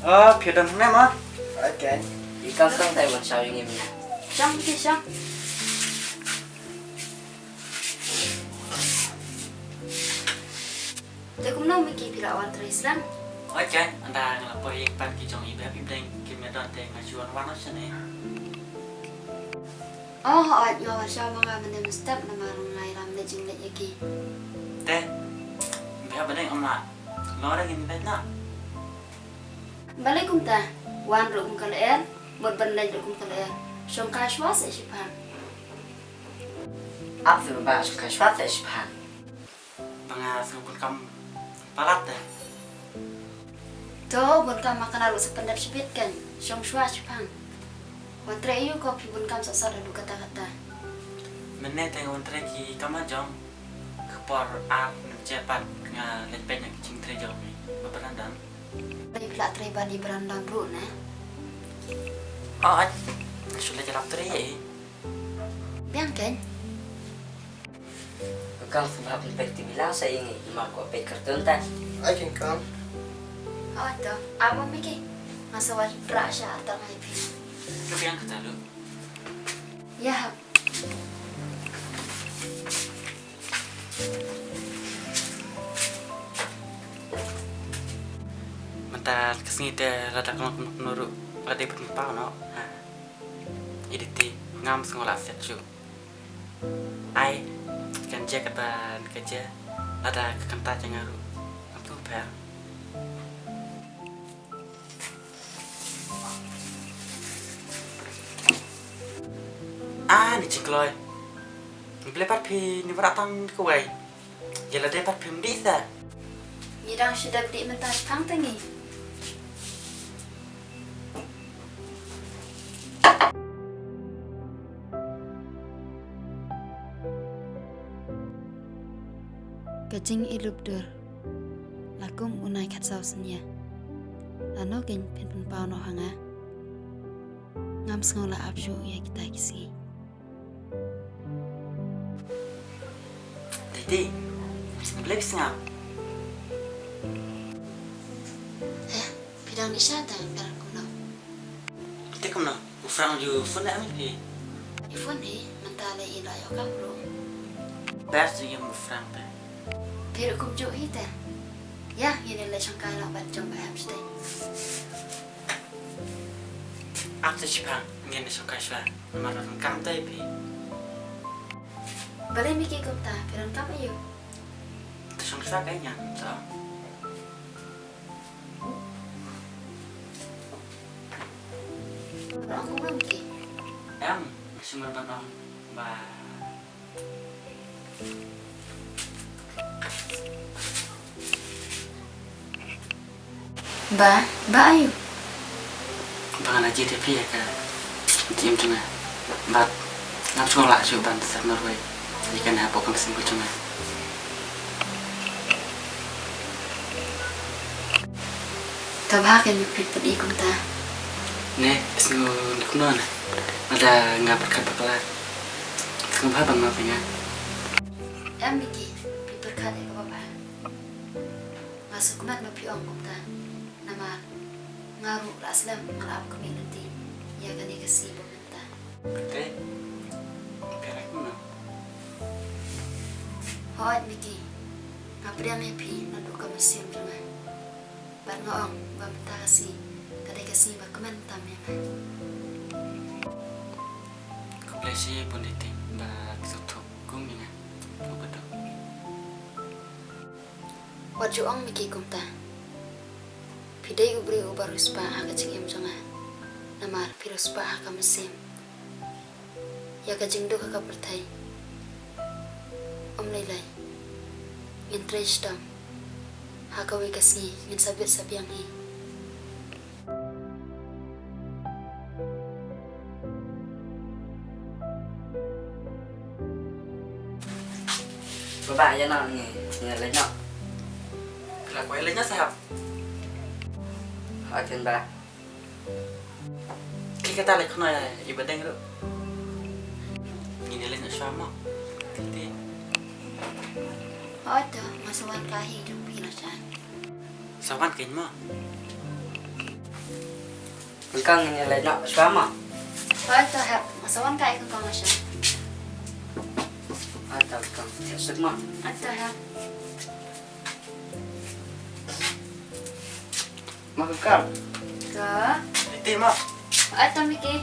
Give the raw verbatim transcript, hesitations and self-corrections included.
Oh, phi don hangne mo? Oi keiñ. Ïa kam sdang tai wan shaw ïa ngi mynne. Shong, phi shong. Te kumno Miki, phi la wan trei slem? Oi keiñ, ynda nga la poi ïa ki pat ki jong i Beh i Bdeng kim don te nga shu wan wan noh shane. Oh, hooid, nga wan shaw ma nga mynne mynstep namar nga ïalam leit jingleit ïa ki. Te Beh i Bdeng ym lah. Long re ngin leit noh. Balei kumta? Wan ruh kum ka lyer, mut ban leit ruh kum ka lyer. Shongkai shuwa sa shiphang. Ap te ba shongkai shuwa sa shiphang. Ba nga sngewbun kam palat te. To bun kam ma ka la ruh sa pyndep shibit keiñ. Shong shuwa shiphang. Wan trei aïu ko phi bun kam sat sat haduh katta katta. Mynne te nga wan trei ki kam la jong. Ka por ar ne bje pat nga leit peit na ka jingtrei jong me. Ba barandam. Phi la trei ban i barandam ruh ne? Oh, ai. Shu leit rap trei eh. Biang keiñ. Ka kang sngewbha pynpeit T V lang sa ïa ngi, namar ko peit cartoon ta. Ai keiñ kang. Oh, to. Amo Miki. Nga sa wan rah sha artat ngai phi. Ka biang kata lu. Ïa hap. Mynta ka sngi te lada ka long kumno kumno ruh la dei ban pynpaw noh. Ha. Ïa dei te ngam sngew lah set shuh. Ai kan jia kata ka jia lada ka kyntait ïa nga ruh. Ngam tip pher. Ah, ni jingkloi. Ngi ble pat phi ni wara tang kawei. Ïa lade pat phim dih sa. Ngi dang shu dep dih mynta shipang te ngi. Ka jingïalap dur. La kum u nai khatsaw synñia. Lano kein phin pynpaw noh ha nga. Ngam sngew la ap shuh ïa kita ki sngi. Dei dei. Balei phi sngap? He, phi dang dih sha ta, phi dang kumno? Te kumno? U Frank ju phone ïa me phi? I phone hi, mynta lei i la ïoh kam ruh. Best ju ïa u Frank te. Phi ruh kumjuh hi te. Ïa, ngin ïa leit shongkai noh bad jong ba em shatei. Ap te shipang, ngin ïa shongkai shuwa. Namar ba donkam te phi. Balei Miki kumta, phi donkam aïu? Te shong shuwa ka ïa ngan, so. Ba ong kumno Miki? Em, nga shu mut ban ong ba Ba, ba aïu? Ba nga la jied ïa phi ïa ka jingim jong nga. Bad ngam sngewlah shuh ban sep marwei ïa kane hapoh ka mynsiem ka jong nga. Tang ba kein phi put ïa kumta. Ne, phi sngew kumno ne? Lada nga pyrkhat bakla. Sngewbha ban map ïa nga. Em Miki, phi pyrkhat ïa kaba bha. Nga sngewkmen ba phi ong kumta. Namar nga ruh la slem nga la ap kmie lynti ïa kane ka sngi ba mynta. Te phi rai kumno? Hooid Miki, nga pdiang ïa phi naduh ka mynsiem jong nga. Bad nga ong ba mynta ka sngi ka dei ka sngi ba kmen tam ïa nga. Khublei shibun Dating ba phi sngewthuh kum ïa nga. Khublei. Wat ju ong Miki kumta. Phi dei u briew uba riewspah ha ka jingim jong nga. Namar phi riewspah ha ka mynsiem. Ïa ka jingduk ha ka pyrthei. Ym lei lei. Ngin trei shitom. Ha kawei ka sngi ngin sa bit sa biang hi. Baba, ïa na ngi, ngi leit noh. Phi la kwah leit noh sahab? Hooid keiñ ba. Ki kata leit khun ïa i Badeng ruh. Ngin ïa leit noh shuwa mo. Kati. Hooid to, nga sa wan ka hi jong phi noh sha. Sa wan keiñ mo. Kang, ngin ïa leit noh shuwa ma. Hooid to hep. Nga sa wan kai kong kong sha. Hooid to kong. Suk ma. Hooid to hep. Ma ka kang. Ka. Iti ma. Hooid to Miki.